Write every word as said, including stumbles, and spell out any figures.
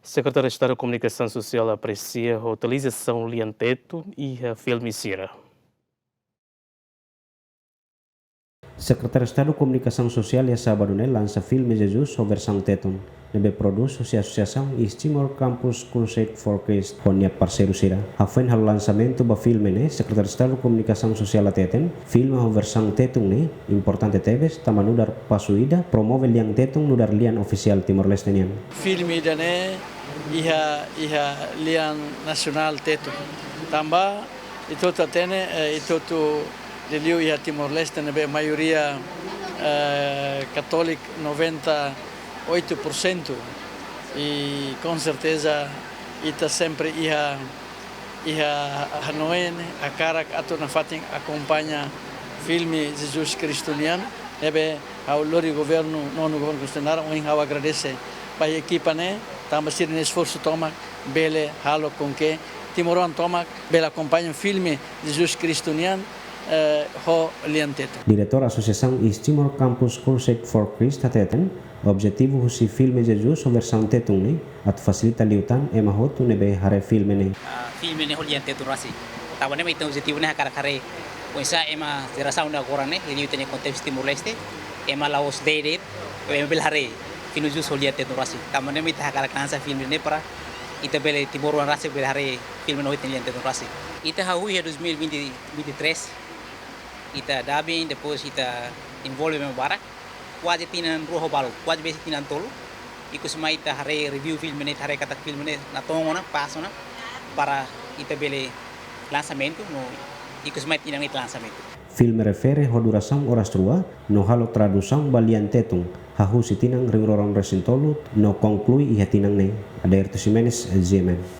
Sekretáriu Estadu Komunikasaun Sosiál apresia ho utilizasaun lian Tetun iha filme sira. Sekretáriu Estadu Komunikasaun Sosiál iha sábadu ne'e lansa filme Jesus ho versaun Tetun, ne'ebé prodús husi Asosiasaun East Timor Campus Crusade for Christ ho nia parseiru sira. Hafoin halo lansamentu ba filme ne'e, Sekretáriu Estadu Komunikasaun Sosiál hateten, filme ho versaun Tetun ne'e importante tebes, tanba nu'udar pasu ida promove lian Tetun nu'udar lian ofisiál Timor-Leste nian. Filme ida-ne'e iha, iha lian nasionál Tetun. Tanba ita hotu hatene, eh, ita hotu liuliu iha Timor-Leste ne'ebé maioria, eh, katóliku noventa e oito por cento. I com certeza ita sempre iha, iha hanoin, hakarak atu nafatin akompaña filme Jesus Kristu nian, ne'ebé ha'u lori governu, nonu governu konstitusionál, ohin ha'u agradese ba ekipa ne'e, tanba sira-nia esforsu tomak bele halo com que timoroan tomak bele akompaña filme Jesus Kristu nian, eh, ho lian Tetun. Diretór Asosiasaun East Timor Campus Crusade for Christ hateten, objetivu husi filme Jesus ho versaun Tetun ne'e atu fasilita liután ema hotu ne'ebé haree filme ne'e. Ah, filme ne'e ho lian Tetun rasik. Tanba ne'e mak ita objetivu ne'e hakarak haree oinsá ema jerasaun agora ne'e, liuliu ita-nia kontestu Timor-Leste, ema la'ós de'it, ema bele haree filme Jesus ho lian Tetun rasik. Tanba ne'e mak ita hakarak lansa filme ne'e para ita bele, timoroan rasik bele haree filme ne'e ho ita-nia lian Tetun rasik. Ita hahú iha dois mil e vinte, vinte e três, ita dubbing, depois ita envolve ema barak, kuaze tinan rua ho balu, kuaze besik tinan tolu. Ikus mai ita haree review filme ne'e, ita haree katak filme ne'e natoon ona, pas ona, para ita bele lansamentu, no ikus mai tinan ita lansamentu. Filme refere ho durasaun oras rua, no halo tradusaun ba lian Tetun, hahú husi tinan rihun rua ruanulu resin tolu, no konklui iha tinan ne'e. Aderto Ximenes, G M N.